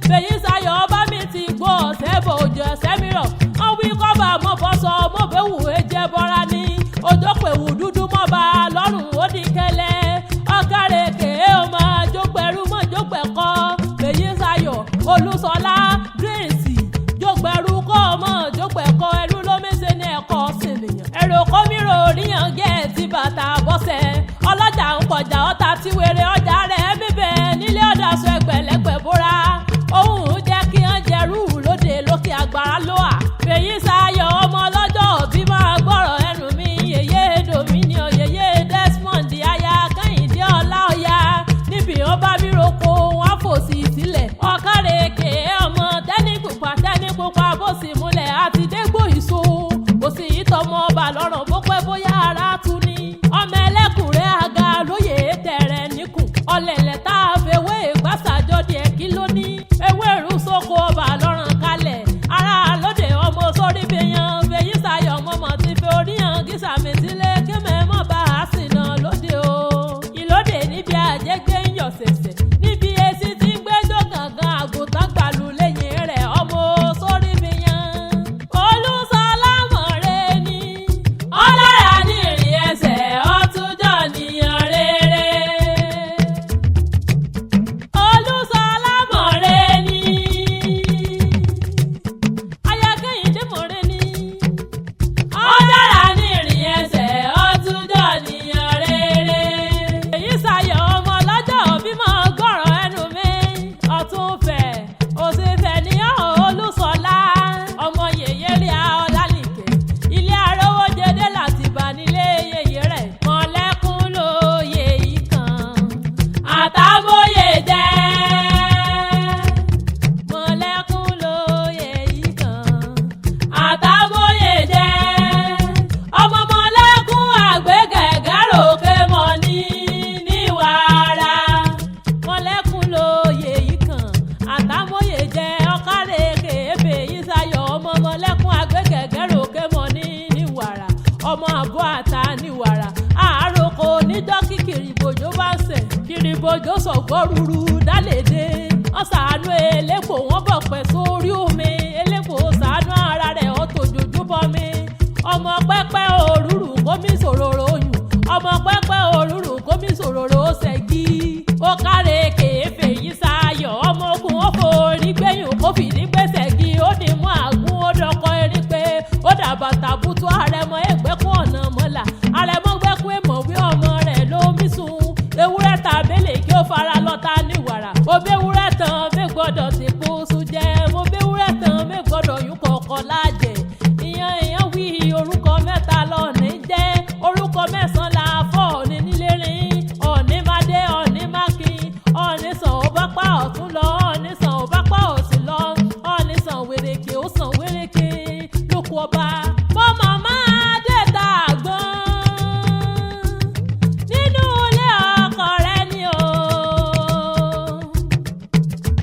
Fèyísayọ̀ ọba mi ti gbọ́ ọ̀sẹ̀ bò òjò ẹ̀sẹ̀ mìíràn. Wọ́n wí kọ́ba mọ́ bọ́sọ mọ́ bẹ́wù ẹ̀jẹ̀ bọ́ra ní. Òjò pèwù dúdú mọ́ba lọ́rùn ó di kẹlẹ́. Ọ̀kàrẹ̀kẹ̀ ó máa jógbẹ̀rú mọ́ jógbẹ̀kọ́. Fèyísayọ̀ Olúṣọlá Grace jógbẹ̀rú kọ́ ọmọ jógbẹ̀kọ́ ẹrú ló mése ní ẹ̀kọ́ sènìyàn. Èrò kọ́mírò ríyàn gẹ̀ẹ́tì bàtà bọ́sẹ̀. Ọlọ́jà ń pọ̀jà ọ̀tá tí wèrè ọjà rẹ̀ bíbẹ̀ nílé ọ̀dà sọ ẹgbẹ̀lẹ́gbẹ̀ bóra. Òun jẹ́ kí wọ́n jẹrú lóde lókè àgbàrá lóà. Fèyísayọ̀ ọmọ ọlọ́jọ́ òbí máa gbọ́rọ̀ ẹnu mi. Yèyé Dominion, yèyé Desmond, aya Kẹ́hìndé Ọláọ̀yà. Níbi wọn bá mi roko, wọn fò sí sílẹ̀. Ọ̀kàrẹ̀kẹ̀ ọmọ tẹ́ni pupa tẹ́ni pupa bó sì múlẹ̀ àti dégbò ìṣó. Kò sí ìtọ́mọ ọba lọ́rùn bó pẹ́ bóyá ara tu ni. Ọmọ ẹlẹ́kùnrin àga lóye tẹ̀rẹ̀ níkùn. Ọ̀lẹ̀lẹ̀ tá a fewé ìgbàsàjọ díẹ̀ kí ló ní. Ewé ìrúsókò ọba lọ́rùn kalẹ̀. Ara lóde ọmọ sórí bíyan. Fèyísayọ̀ mọ̀mọ́ ti fi oríyàn gísàmì sílé kí mẹ́mọ́ bá a sì nà lóde o. Ìlóde níbi àjẹgbé ń yọ̀ ṣẹ̀ṣẹ̀. Níbi èsì tí ń gbẹ́jọ́ gangan àgùntàn gbàlù lẹ́yìn rẹ̀ ọmọ sórí bíyan. Olúṣọlá mọ̀rẹ́ ni. Ọlọ́ra ní ìrìn ẹsẹ̀ ọ̀túnjọ́ nìyàn rere. Olúṣọlá mọ̀rẹ́ ni. Aya Kẹ́hìndé mọ̀rẹ́ ni. Ọlọ́ra ní ìrìn ẹsẹ̀ ọ̀túnjọ́ nìyàn rere. Fèyísayọ̀ ọmọ ọlọ́jọ́ bímọ gbọ́rọ̀ ẹnu mi. Ọ̀tún fẹ̀ òsì fẹ̀ ní Olúṣọlá. Ọmọ yèyé rí a Ọlánìkẹ́. Ilé arówó jẹdé láti bà nílé yèyé rẹ̀. Mọ̀lẹ́kùn lóye ìkan. Àtàbóyè jẹ́. Mọ̀lẹ́kùn lóye ìkan. Àtàbóyè jẹ́. Ọmọ mọ̀lẹ́kùn àgbégẹ̀gẹ́ ròkè mọ́ ní níwàrà. Mọ̀lẹ́kùn lóye ìkan. Àtàbóyè jẹ́ ọ̀kàrẹ̀kẹ̀ Fèyísayọ̀ ọmọ mọ̀lẹ́kùn àgbégẹ̀gẹ́ ròkè mọ́ ní níwàrà. Ọmọ àbọ̀ àtà níwàrà. Àáròkọ níjọ́ kí kìrìbòjò bá ń sẹ̀. Kìrìbòjò sọ̀gbọ́ ruru dálèdè. Wọ́n ṣàánú elépo wọ́n bọ̀ pẹ̀ sórí omi. Elépo ṣàánú ara rẹ̀ ó tòjòjú bọ́ mi. Ọmọ pẹ́pẹ́ òrùrù kómi sòròrò oyún. Ọmọ pẹ́pẹ́ òrùrù kómi sòròrò ṣẹ́gi. Ó káre kèéfè yìí sáyọ̀. Ọmọ ogun ó forí gbẹ̀yìn kó fìdí gbèsè gi. Ó ní mú àgún ó dọkọ erin pé ó dàbàtà bùtù àrẹ̀mọ ẹgbẹ́kún ọ̀nà mọ́là. Àrẹ̀mọ gbẹ́kún èmọ̀wé ọmọ rẹ̀ ló mí sun. Ewúrẹ́ tàbélè kí ó fara lọ́ta ní wàrà. Mo béwúrẹ́ tán mi gbọ́dọ̀ ti kú sùn jẹ́. Mo béwúrẹ́ tán mi gbọ́dọ̀ yún kọ̀ọ̀kan lájẹ̀. Ìyẹn ìyẹn wí orúkọ mẹ́ta lọ́ọ̀ní jẹ́. Orúkọ mẹ́sàn-án la fọ́ ọ̀ní nílé rìn. Ọ̀ní Mádé, Ọ̀ní Mákin, Ọ̀ní sàn ó bá pa ọ̀tún lọ, Ọ̀ní sàn ó bá pa òsì lọ, Ọ̀ní sàn wèrèkè ó sàn wèrèkè lóko ọba. Mo màmá dé ta àgbọn nínú ilé ọkọ rẹ ni o.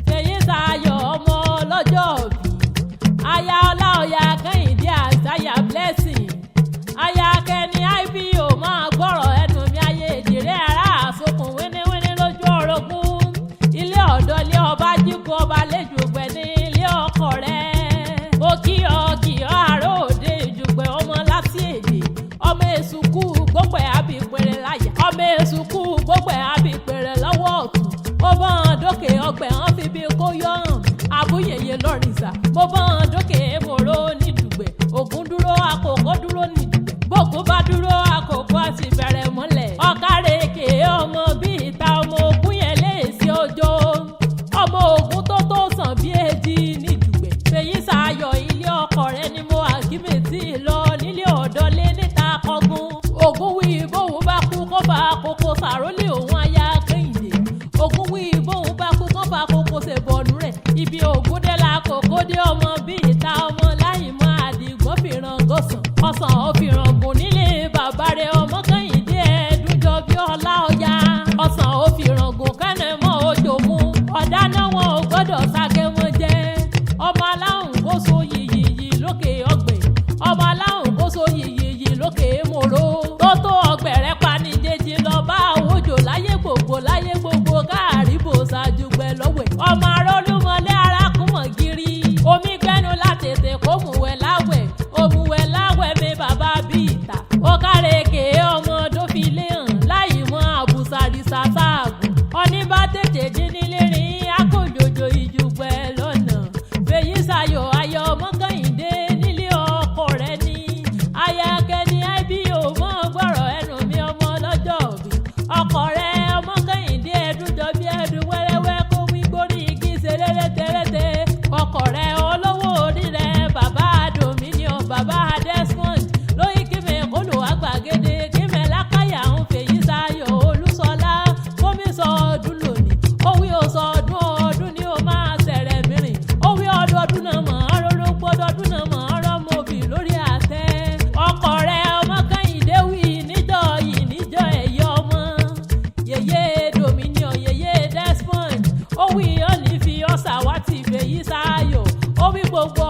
Fèyísayọ̀ ọmọ ọlọ́jọ́ òbí. Aya Ọláọ̀yà Kẹ́hìndé Àṣàyà Blessing. Aya Kẹ́ni IBO máa gbọ́rọ̀ ẹnu mi ayé ìdìrẹ́ ara àsokùn wíníwíní lójú orogún. Ilé ọ̀dọ́ ilé ọba jíkú ọba lẹ́jùgbẹ́ ní ilé ọkọ rẹ̀. Mo kí ọ kí ọ àrò òde ìjùgbẹ́ ọmọ láti èdè. Ọmọ èsùkú gbogbo ẹ̀ àbí ìpèrè láyà. Ọmọ èsùkú gbogbo ẹ̀ àbí ìpèrè lọ́wọ́ ọ̀tún. Mo bọ́ ọ́n dókè ọgbẹ̀ hàn fi bí kó yọ hàn. Abúyèyè lọ́rìnsà. Mo bọ́ ọ́n dókè mòró nídùgbẹ̀. Ògún dúró àkókò dúró nídùgbẹ̀. Bókun bá dúró àkókò àti bẹ̀rẹ̀ mọ́lẹ̀. Ọ̀kàrẹ̀kẹ̀ ọmọ bíi ìta ọmọ ogun yẹn lè sí ọjọ́. Ọmọ ogun tó tó sàn bí èjì nídùgbẹ̀. Fèyísayọ̀ ilé ọkọ rẹ̀ ni mo àkímètì lọ nílé ọ̀dọ́ lé níta kọ́gun. Ògún wí bóun bá kú kó fa kókó sàrólé òun aya Kẹ́hìndé. Ògún wí bóun bá kú kó fa kókó ṣèbọnú rẹ̀. Ibi ògún dé la kókó dé ọmọ bíi ìta ọmọ láì mọ àdìgbọ́n fìràn gòsàn. Ọ̀sán ò fìràn gùn nílé bàbá rẹ̀ ọmọ Kẹ́hìndé ẹ̀ẹ́dúnjọ bí ọlá ọya. Ọ̀sán ò fìràn gùn kẹ́nẹ̀ mọ́ òjò mú. Ọ̀dáná wọn ò gbọ́dọ̀ sáké wọn jẹ́. Ọmọ aláhùn kó so yìyìyì lókè ọgbẹ̀. Ọmọ aláhùn kó so yìyìyì lókè mòró. Tó tó ọgbẹ̀ rẹ̀ pa ní jẹjì lọ bá àwòjò láyé gbogbo láyé gbogbo káàrí bò ṣáájú gbẹ lọ́wẹ̀. Ọmọ arólúmọlé ara Fèyísáyọ̀. Ó wí gbogbo